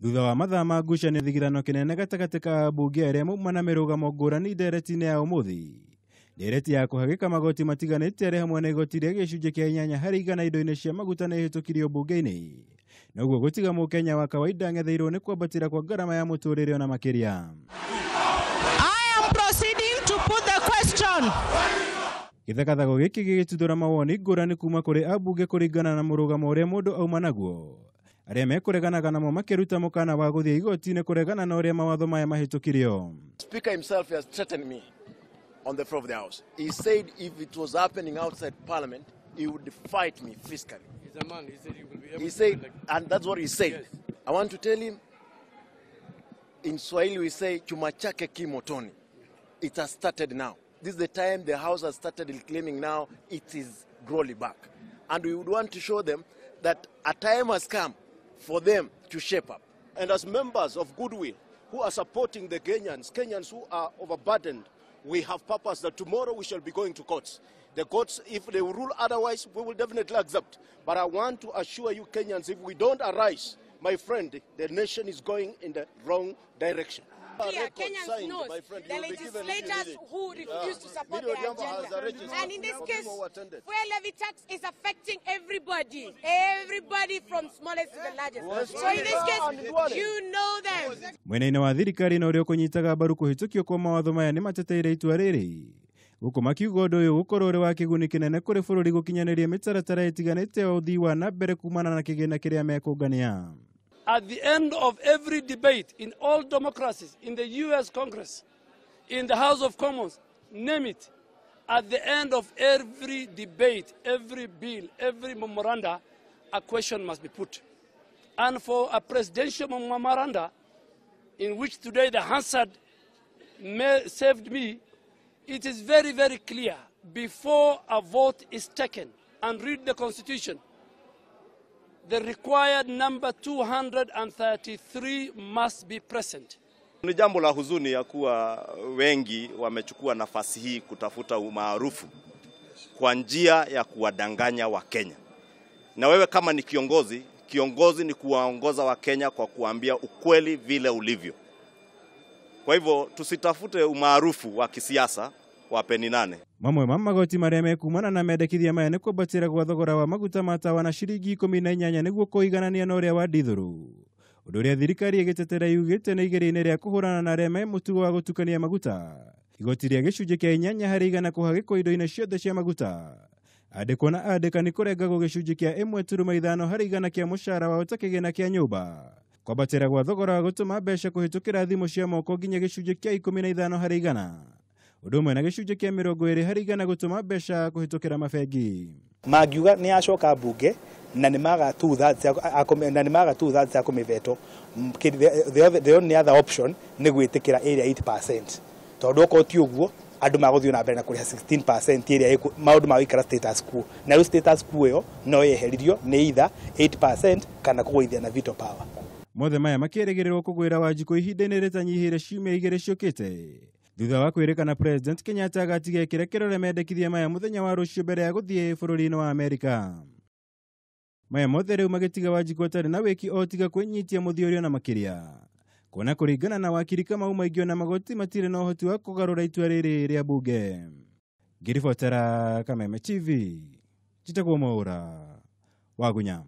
Thutha wa mathaa ma ngucanio thigirano kĩnene gatagatĩ ka ambunge arĩa mauma na mĩrũgamo ngũrani ndereti-inĩ ya ũmũthĩ. Ndereti ya kũhagĩka magoti matiganĩte arĩ hamwe na igoti rĩa gĩcunjĩ kĩa 8% indo-inĩ cia maguta nĩ ĩhĩtũkirio mbunge-inĩ. Noguo gũtiga mũkenya wa kawaida ang'etheirwo nĩ kwambatĩra kwa ngarama ya mũtũrĩre ona makĩria. I am proceeding to put the question. Gĩthagathago gĩkĩ gĩgĩtuthũra mawoni ngũrani kuma kũrĩ ambunge kũringana na mũrũgamo ũrĩa mũndũ auma naguo. Arĩa mekũreganaga namo makĩruta mũkana wa gũthiĩ igoti-inĩ kũregana na ũrĩa mawatho maya mahĩtũkirio. Speaker himself has threatened me on the floor of the house. He said if it was happening outside parliament, he would fight me physically. He's a man. He said he will be able He to said, like, and that's what he said. Yes. I want to tell him, in Swahili we say, chuma chake kimotoni. It has started now. This is the time the house has started claiming now it is glory back. And we would want to show them that a time has come for them to shape up. And as members of goodwill who are supporting the Kenyans, Kenyans who are overburdened, we have purpose that tomorrow we shall be going to courts. The courts, if they rule otherwise, we will definitely accept. But I want to assure you Kenyans, if we don't arise, my friend, the nation is going in the wrong direction. Clear, Record Kenyans signed, knows my friend, the you will be given if you legislators need it. who refuse to support Millie the Odhiambo has agenda. a register And in this of case, people who attended. fuel levy tax is affecting everybody, everybody from smallest to the largest. So in this case, you know them. Mwena-inĩ wa thirikari na ũrĩa ũkũnyitaga mbaru kũhĩtũkio kwa mawatho maya nĩ mateteire itua rĩrĩ. Gũkũ makiuga ũndũ ũyũ gũkorwo ũrĩ wa kĩguni kĩnene kũrĩ bũrũri gũkinyanĩria mĩtaratara ĩtiganĩte ya ũthii wa na mbere kumana na kĩgĩna kĩrĩa mekũngania. At the end of every debate in all democracies, in the US Congress, in the House of Commons, name it, at the end of every debate, every bill, every memoranda, a question must be put. And for a presidential memoranda, in which today the Hansard saved me, it is very, very clear. Before a vote is taken, and read the Constitution, the required number 233 must be present. Ni jambo la huzuni ya kuwa wengi wamechukua nafasi hii kutafuta umaarufu kwa njia ya kuwadanganya Wakenya. Na wewe kama ni kiongozi, kiongozi ni kuwaongoza Wakenya kwa kuambia ukweli vile ulivyo. Kwa hivyo tusitafute umaarufu wa kisiasa wa peni nane. Mamwe ma magoti marĩa mekumana na mendekithia maya nĩ kwambatĩra gwa thogora wa maguta ma tawa na ciringi 18 nĩguo kũiganania na ũrĩa wa ndithũrũ. Ũndũ ũrĩa thirikari ĩgĩtetera yugĩte nĩ igeria-inĩ rĩa kũhũrana na arĩa me mũtugo wa gũtukania maguta. Igoti rĩa gĩcunjĩ kĩa 8% kũhagĩkwo indo-inĩ ciothe cia maguta. Andĩkwo na andĩkani kũrengagwo gĩcunjĩ kĩa 1.5% kĩa mũcara wao ta kĩgĩna kĩa nyũmba. Kwambatĩra gwa thogora wa gũtũma mbeca kũhĩtũkĩra thimũ cia moko nginya gĩcunjĩ kĩa 15%. Ũndũ ũmwe na gĩcunjĩ kĩa 20% gũtũma mbeca kũhĩtũkĩra mabengi. Mangiuga nĩ acoka mbunge na nĩ maga 2/3 na nĩ maga 2/3 ya kũmĩveto. The only other option nĩ gwĩtĩkĩra area 8%. Tondũ okorwo ti ũguo andũ magũthiĩ na mbere na kũrĩha 16% ĩrĩa maũndũ magũikara status quo. Na rĩu status quo ĩyo no yeheririo nĩ either 8% kana kũgũithia na veto power. Mothe maya makĩrĩgĩrĩrwo kũgwĩra Wanjikũ ihinda-inĩ rĩtanyihĩire ciumia 2 ciũkĩte. Thutha wa kwĩrĩkana President Kenyatta agatiga kĩrĩa kĩrore mendekithia maya mũthenya wa rũciũ mbere ya gũthiĩ bũrũri-inĩ wa Amerika. Maya mothe rĩu magĩtiga Wanjikũ atarĩ na wĩki o tiga kwĩnyitia mũthiũrio na makĩria. Kuona kũringana na wakiri Kamau Maingi ona magoti matirĩ na ũhoti wa kũgarũra itua rĩrĩ rĩa bunge. Ngĩribotera Kameme TV, njĩtagwo Mwaũra wa Gunya.